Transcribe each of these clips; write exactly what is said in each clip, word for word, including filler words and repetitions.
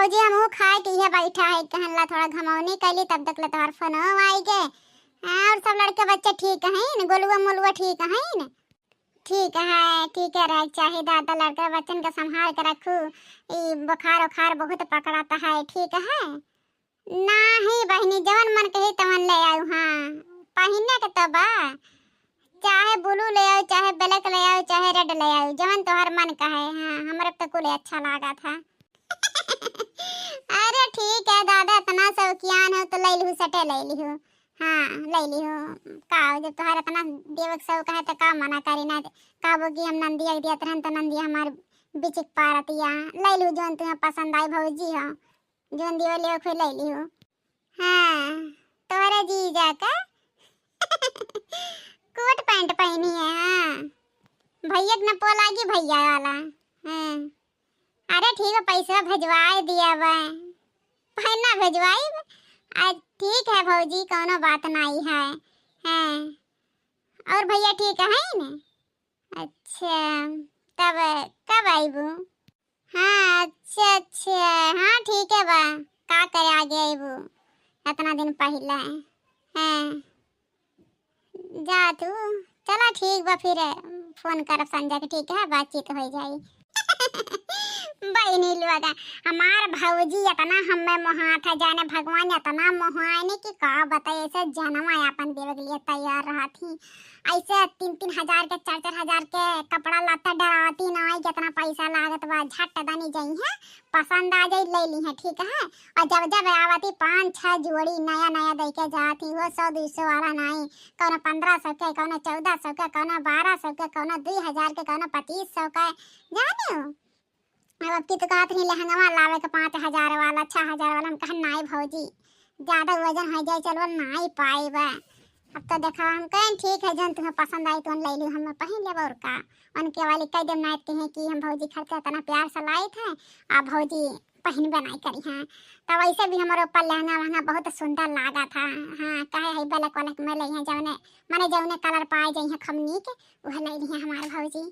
भौजी, हमहू खाए के इहे बैठा है, कहन ला थोड़ा घमौनी कैली, तब तक ले तोहार फोनो आई गे। हाँ, और सब लड़के बच्चे ठीक हैं न? गोलुआ मोलुआ ठीक हैं न? ठीक है, ठीक है रहे के चाही दादा, लड़के बच्चन के संभाल के रखू। ई बुखार उखार बहुत पकड़ाता है, ठीक है? नाही बहिनी, जवन मन कही तवन ले आऊ। हाँ, पहिने के तो बा, चाहे ब्लू ले आऊ, चाहे ब्लैक ले आऊ, चाहे रेड ले आऊ, जवन तोहर मन कहे। हाँ, हमरे तो कुल अच्छा लागा था। अरे ठीक है दादा, इतना शौकियान हो तो ले लिहू, सटे ले लिहू। हाँ, ले लिहू। का हो, जब तोहर इतना देवे के शौक है तो का मना करी ना। कहबो कि हम नंदिया के दिया रहन तो नंदिया हमार बिचिक पारतिया। ले लिहू जौन तुम्हें पसंद आई भौजी हो। जौन दियो लियो खुद ले लियो। हाँ, तोहरे जीजा का कोट पैंट पहनी है। हाँ, भैया के न पोलागी भैया वाला। हाँ, अरे ठीक है, पैसा भेजवाए दिया बा, पहना भेजवाई। आ, ठीक है भौजी, कौनो बात नहीं है। हाँ, और भैया ठीक है न? अच्छा, तब कब आइबू? हाँ, अच्छा, अच्छा, हाँ, ठीक है बा, का करे आगे आइबू, इतना दिन पहले। हाँ, जा तू, चला ठीक बा, फिर फोन करब संजय के, ठीक है, बातचीत हो जाई। बहिनी लोग, हमार भौजी इतना हमें मोहात है, जाने भगवान इतना मोहायने कि का बताए, ऐसे जनवा अपन देवे के लिए तैयार रहत ही। ऐसे तीन तीन हजार के, चार चार हजार के कपड़ा लत्ता डरावती ना आई, कितना पैसा लागत बा, झट दनी जई है, पसंद आ जाई, ले ली है, ठीक है। और जब जब आवती पाँच छह जोड़ी नया नया दे के जाती हो, सौ दो सौ वाला नहीं, कौनो पन्द्रह सौ के, कौनो चौदह सौ के, कौनो बारह सौ के, कौनो दो हजार के, कौनो पच्चीस सौ के, जाने हो। अब की तो कहत रही लहंगवा लावे के पाँच हजार वाला, छह हजार वाला। हम कहन नाई भौजी, ज्यादा वजन हो जाए, चलो नाई पाइब। अब तो देखा, हम कहन ठीक है, जौन तुम्हें पसंद आई तो ले लियो, हम पहन लेब और का। उनके वाली कह देम नाई कहे कि हम भौजी खर्चा इतना प्यार से लाई थे, आप भौजी पहनबे नाई करी हैं। तो वैसे भी हमारे ऊपर लहंगा वहंगा बहुत सुंदर लागा था। हाँ, कहे है ब्लैक व्लैक में ले हैं, जौने माने जौने कलर पाए जाई हैं खमनी के, वह ले ली हैं हमारे भौजी।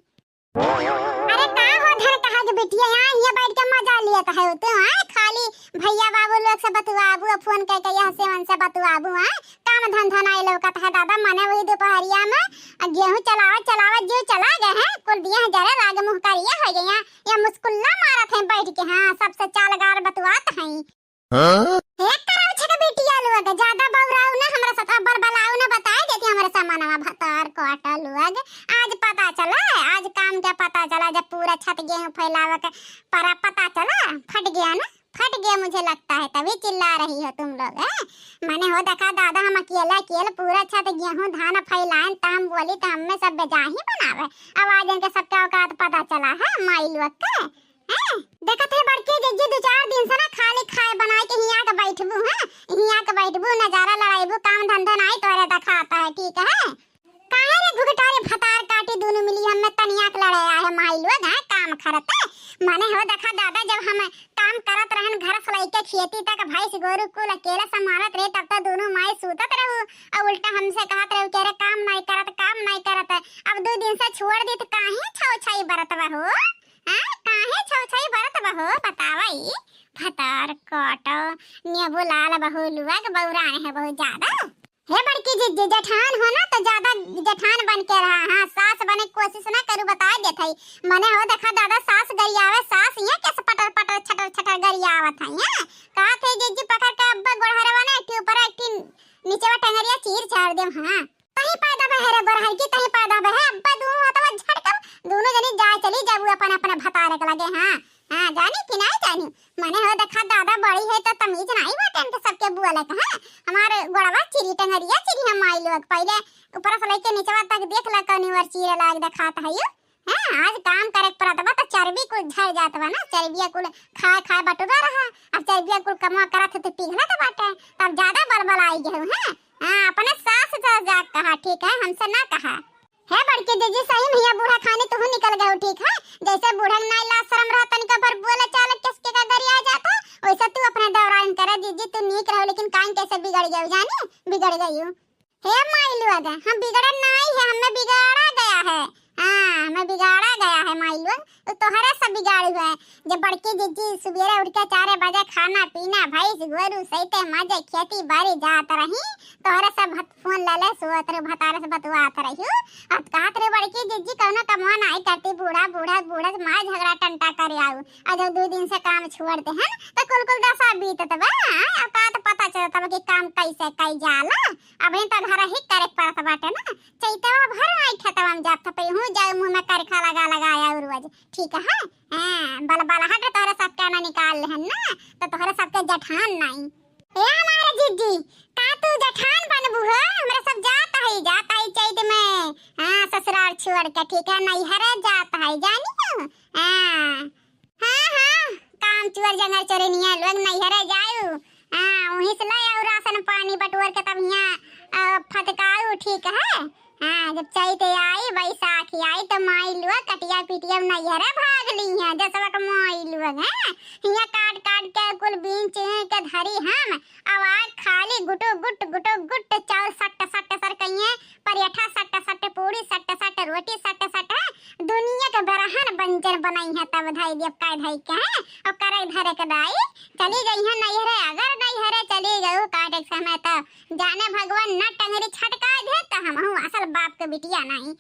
अरे का हो धन कहा के बिटिया, यहाँ हियाँ बैठ के मजा लियत है तू, हाँ? खाली भैया बाबू लोग से बतुआबू, फोन करके यह से उनसे बतुआबू, हाँ? काम धंधा नहीं लौकत है दादा, मने वही दोपहरिया में आ गेहूँ चलावत चलावत जीव चला गए हैं, कुल दिया जरे लागे मुँह करिया हो गए हैं, ये मुस्कुल्ला मारत हैं बैठ के, हाँ, सबसे चालगार बतुआत हैं। हाँ? हे करौछ के बिटिया लोग, ज्यादा बौराऊ ना, हमरा साथ बलबलाऊ ना, बताए देती हमरे सामानवा भतार काटा लोग। आज पता चला, आज काम के पता चला, जब पूरा छत गेहूं फैलावे के परा पता चला, फट गया ना, फट गया मुझे लगता है, तभी चिल्ला रही हो तुम लोग, हैं? मने हो देखा दादा, हम अकेले अकेले पूरा छत गेहूं धान फैलाएन, त हम बोली त हमें सब बेजाही बनावे। अब आज इनके सबके औकात पता चला है माई लोग के। हैं? देखत है बड़की जिज्जी, दो चार दिन से ना खाली खाए बनाए के हियाँ के बैठबू, हैं? हियाँ के बैठबू, नजारा लड़ाइबू, काम धंधा नाई तोहरे देखाता है, ठीक है? काहे रे घुघटारे भतार काटी दोनों मिली हमें तनिया के लड़े आए माई लोग, हैं? काम करते। मने हो देखा दादा, जब हम काम करत रहन घर से लइके खेती तक भैंस गोरू कुल अकेले संभालत रहे, तब तो दोनों माई सूतत रहू और उल्टा हमसे कहत रहू कि अरे काम नाई करत, काम नाई करत। अब दो दिन से छोड़ दी तो काहे छौ छाई बरत बा हो? हाँ, काहे छौछाई बरत बहो, बतावा ई? भतार कटो, नेबू लाल बहू लुआ के बौरान है बहुत ज्यादा। हे बड़की जिज्जी, जेठान हो ना तो ज्यादा जेठान बन के रहा। हाँ, सास बने के कोशिश ना करू, बता देत हई। मने हो देखा दादा, सास गरियावे, सास ये कैसे पटर पटर छटर छटर गरियावत है, हाँ? कहा थे जिज्जी पकड़ के अब्बा गोड़हरवा ना, एक ठे ऊपर एक ठे नीचे टंगरिया चीर चार देम, हाँ। तही पैदा बहे रे गोरहर की, तही पैदा बहे। अब्बा दोनों हथवा झटकल, दोनों जनी जाए चली जाबू अपन अपन भतारे के लगे। हाँ, हाँ, जानी कि नाई जानी? मने हो देखा दादा बड़ी है तो तमीज नाई बाटे इनके सबके बोले के, हाँ? हमार गोड़वा चिरी टंगरिया चिरी हम माई लोग। पहले ऊपर से लेके नीचवा तक देख ला कौनी ओर चीरे लाग देखात है यू। हाँ, आज काम करे के पड़त बा तो चर्बी कुल झड़ जात बा ना, चर्बिया कुल खाए खाए बटुरा रहा, अब चर्बिया कुल कमवा करत है तो पिघलत बाटे, तब ज्यादा बलबल आई गए, हाँ? हाँ, अपने सास से जा कहा, ठीक है, हमसे ना कहा। हे बड़की जिज्जी, सही में हिया बूढ़ा खानी तुहू निकल गयो, ठीक है? जैसे बूढ़ा में नाई लाज शरम रहा, तनिका भर बोले चाले किसके का गरिया जाता, वैसे तू अपने दौरान करे जिज्जी, तू नीक रहो, लेकिन कान कैसे बिगड़ गयो, जानी? बिगड़ गयो। हे माई लोग, हम बिगड़न नाई है, हमें बिगाड़ा गया है। हाँ, हमें बिगाड़ा गया है माई लोग। तो तोहरे सब बिगाड़ी है। जब बड़की जिज्जी सुबेरे उठ के चार बजे खाना पीना, भैंस गोरू सहिते मजे खेती बाड़ी जात रही, तोहरे सब भत-, फोन ले ले सोत रहे, भतारे से बतुआत रही। अब कहत रहे बड़की जिज्जी कौनो कमवा नाई करती, बूढ़ा बूढ़ा बूढ़ा से मार झगड़ा टंटा करे आऊ। आ जब दो दिन से काम छोड़ दे हन तो कुल कुल दशा बीतत बा। आय, अब का तो पता चलत बा कि काम कैसे कई जाला। अबही तो घर ही करे के पड़त बाटे ना। चैतवा भर आई खेतवा में जात पे हूँ जाए मुँह में करखा लगा लगा आऊ रोज। ठीक है, हाँ, बल बलहट तोहरे सबके ना निकाल लेहन ना, तो तोहरे सबके जठान नाई। ए हमारे जिज्जी, का तू जठान बनबू हो? हमरा सब जात है, जात है चैत में, हाँ, ससुराल छोड़ के, ठीक है, नैहरे जात है, जानी हो? हाँ, हाँ, हाँ, काम चोर जंगल चोरनिया लोग नैहरे जाऊ, हाँ, वहीं से ले आऊ राशन पानी बटोर के तब हियाँ, अ, फटकाऊ, ठीक है? हाँ, जब चैत आई, बैसाखी आई, तो माई लोग कटिया पिटिया नैहरे भाग ली हैं, जसवा के माई लोग हैं। हियाँ काट काट के कुल बीन चीन के धरी हम, अब आज खाली गुटो गुट, गुटो गुट चाउर सट सट सर कहिए, परेठा सट सट, पूरी सट सट, रोटी सट सट, दुनिया के बरहन व्यंजन बनाई है, तब धई दियब काय धई के हैं, और करे धरे के दाई, चली गई है नैहरे, अगर नैहरे चली गऊ काटे के समय तो जाने भगवान न टंगरी छटका दे, तो हमहू असल बाप के बिटिया नहीं।